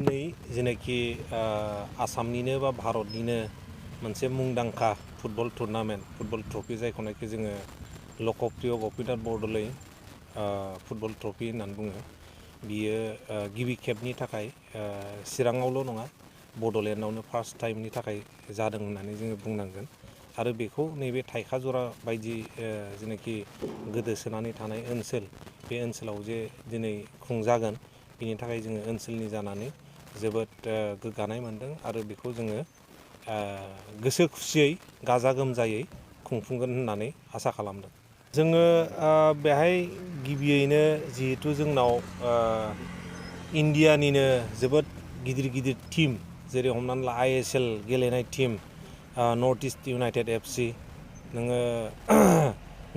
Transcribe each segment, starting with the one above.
दिनै जेनाखि आसामनिनो बा भारतनिनो मोनसे मुंदांखा फुटबल टुर्नामेन्ट फुटबल ट्रफि जायखौनाखि जोङो लकप्रिय गपिनाथ बरदलै फुटबल ट्रफि होननानै बुङो। बियो गिबि खेबनि थाखाय चिराङावल' नङा बड'लेण्डआवनो फार्स्ट टाइमनि थाखाय जादों होननानै जोङो बुंनांगोन। आरो बेखौ नैबे थाइखाजरा बायदि जेनाखि गोदोसोनानै थानाय ओनसोल बे ओनसोलाव जे दिनै खुंजागोन बिनि थाखाय जोङो ओनसोलनि जानानै जोबोद गोग्गानाय मोनदों आरो बेखौ जोङो गोसो खुसियै गाजा गोमजायै खुंफुंगोन होननानै आसा खालामदों। जोङो बेहाय गिबियैनो जिहेथु जोंनाव इन्डियानिनो जोबोद गिदिर गिदिर टीम जेरै हमनानै ला ISL गेलेनाय team north east United FC नोङो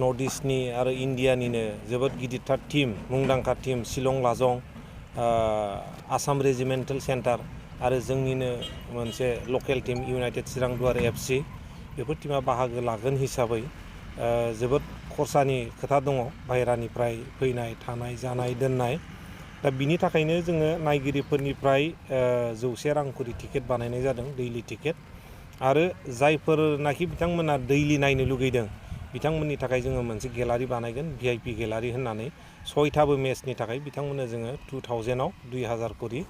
नर्थ इस्टनि आरो इन्डियानिनो जोबोद गिदिरथार टीम मुंदांखा टीम शिलं लाजं आसाम रेजिमेन्टेल सेन्टार आरो जोंनिनो मोनसे लकेल टीम इउनाइटेड चिरां दुवार FC बेफोर टीमा बाहागो लागोन हिसाबै जोबोद खरसानि खोथा दङ बाहेरानिफ्राय फैनाय थानाय जानाय दोननाय दा बिनि थाखायनो जोङो नायगिरिफोरनिफ्राय 100 रां खरि टिकेट बानायनाय जादों दैलि टिकेट आरो जायफोरनाखि बिथांमोना दैलि नायनो लुगैदों बिथांमोननि थाखाय जोङो मोनसे गेलारि बानायगोन VIP गेलारि होननानै 6थाबो मेचनि थाखाय बिथांमोननो जोङो 2000आव 2000 खरि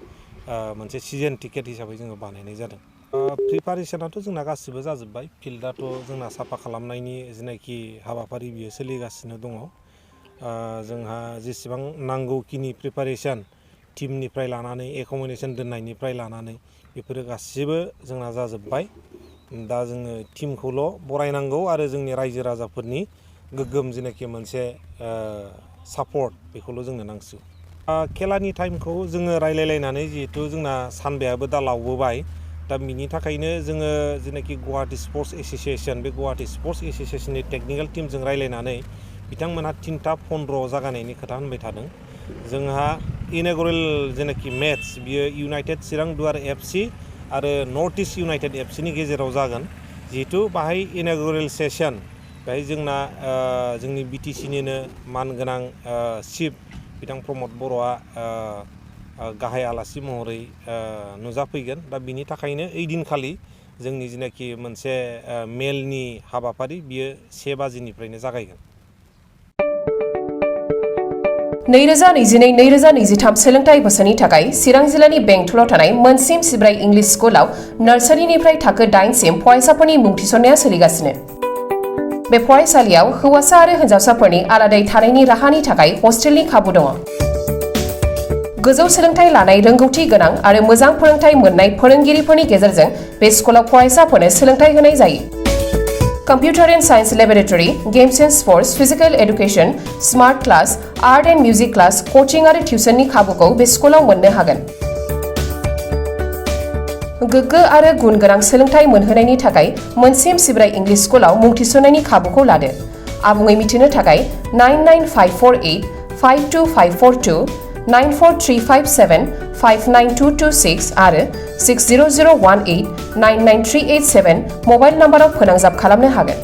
मोनसे सिजन टिकेट हिसाबै जोङो बानायनाय जादों। प्रिपारेसनाथ' जोंना गासिबो जाजोब्बाय फिल्डआथ' जोंना साफा खालामनायनि जेनाखि हाबाफारि बियो सोलिगासिनो दङ। जोंहा जेसेबां नांगौखिनि प्रिपारेसन टीमनिफ्राय लानानै एकमडेसन दोननायनिफ्राय लानानै बेफोरो गासिबो जोंना जाजोब्बाय। दा जोङो टीमखौल' बरायनांगौ आरो जोंनि रायजो राजाफोरनि गोग्गोम जेनाखि मोनसे सापर्ट बेखौल' जोंनो नांसिगौ। खेलानि टाइमखौ जोङो रायलायलायनानै जिहेथु जोंना सानबायाबो दा लावबोबाय दा बिनि थाखायनो जोङो जेनाखि गुवाहाटी स्पर्ट्स एस'सिएशन बे गुवाहाटी स्पर्ट्स एस'सिएशननि टेकनिकेल टीमजों रायलायनानै बिथांमोनहा 3टा 15 जागायनायनि खोथा होनबाय थादों। जोंहा इन'ग्रेल जेनाखि मेट्स बियो इउनाइटेड चिरां दुवार FC आरो नर्थ इस्ट इउनाइटेड FCनि गेजेराव जागोन। जिहेथु बाहाय इन'ग्रेल सेसन बेहाय जोंना जोंनि BTCनिनो मानगोनां चिफ बिथां प्रमद बर'आ गाहाय आलासि महरै नुजाफैगोन। दा बिनि थाखायनो ओइ दिनखालि जोंनि जेनाखि मोनसे मेलनि हाबाफारि बियो 1 बाजिनिफ्रायनो जागायगोन। 2022-2023 सोलोंथाइ बोसोरनि थाखाय चिरां जिल्लानि बेंटलाव थानाय मोनसिम सिब्राय इंलिश स्कुलाव नार्सारिनिफ्राय थाखो 8 सिम फरायसाफोरनि मुं थिसननाया सोलिगासिनो। बे फरायसालियाव हौवासा आरो हिन्जावसाफोरनि आलादायै थानायनि राहानि थाखाय हस्टेलनि खाबु दङ। गोजौ सोलोंथाइ लानाय रोंगौथि गोनां आरो मोजां फोरोंथाइ मोननाय फोरोंगिरिफोरनि गेजेरजों बे स्कुलाव फरायसाफोरनो सोलोंथाइ होनाय जायो। Computer and science laboratory, games and sports, physical education, smart class, art and music class, coaching आरो टिउसननि खाबुखौ बे स्कुलाव मोननो हागोन। गोग्गो आरो गुन गोनां सोलोंथाइ मोनहोनायनि थाखाय मोनसिम सिब्राय इंलिश स्कुलाव मुं थिसननायनि खाबुखौ लादो। आबुङै मिथिनो थाखाय 99548 52542 94357 59226 आरो 60018 99387 मबाइल नाम्बाराव फोनांजाब खालामनो हागोन।